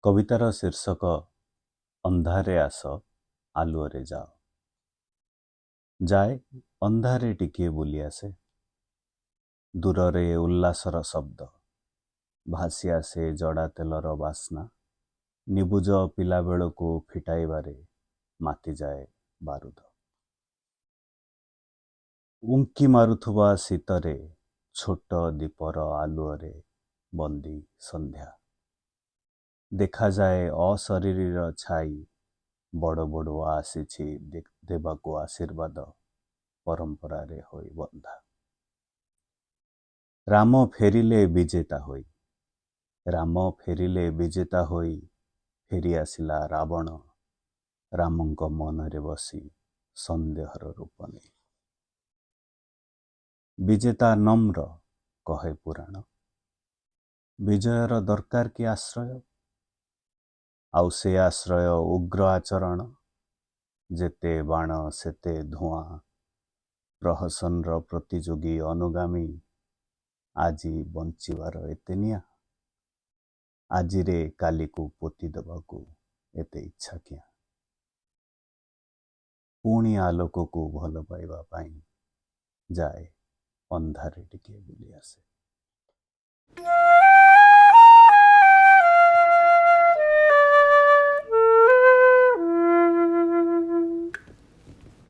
କବିତାର ଶୀର୍ଷକ ଅନ୍ଧାରେ ଆସ ଆଲୁଅରେ ଯାଅ। ଯାଏ ଅନ୍ଧାରେ ଟିକିଏ ବୁଲି ଆସେ। ଦୂରରେ ଉଲ୍ଲାସର ଶବ୍ଦ, ଭାସି ଆସେ ଜଡ଼ା ତେଲର ବାସ୍ନା। ନିବୁଜ ପିଲାବେଳକୁ ଫିଟାଇବାରେ ମାତିଯାଏ ବାରୁଦ। ଉଙ୍କି ମାରୁଥିବା ଶୀତରେ ଛୋଟ ଦୀପର ଆଲୁଅରେ ବନ୍ଦୀ ସନ୍ଧ୍ୟା। ଦେଖାଯାଏ ଅଶରୀରୀର ଛାଇ। ବଡ଼ ବଡ଼ୁଆ ଆସିଛି ଦେବାକୁ ଆଶୀର୍ବାଦ, ପରମ୍ପରାରେ ହୋଇ ବନ୍ଧା। ରାମ ଫେରିଲେ ବିଜେତା ହୋଇ, ରାମ ଫେରିଲେ ବିଜେତା ହୋଇ, ଫେରି ଆସିଲା ରାବଣ ରାମଙ୍କ ମନରେ ବସି ସନ୍ଦେହର ରୂପ ନେଇ। ବିଜେତା ନମ୍ର କହେ ପୁରାଣ, ବିଜୟର ଦରକାର କି ଆଶ୍ରୟ? ଆଉ ସେ ଆଶ୍ରୟ ଉଗ୍ର ଆଚରଣ। ଯେତେ ବାଣ ସେତେ ଧୂଆଁ, ପ୍ରହସନର ପ୍ରତିଯୋଗୀ ଅନୁଗାମୀ। ଆଜି ବଞ୍ଚିବାର ଏତେ ନିଆଁ, ଆଜିରେ କାଲିକୁ ପୋତି ଦେବାକୁ ଏତେ ଇଚ୍ଛା କିଆଁ? ପୁଣି ଆଲୋକକୁ ଭଲ ପାଇବା ପାଇଁ ଯାଏ ଅନ୍ଧାରେ ଟିକିଏ ବୁଲି ଆସେ।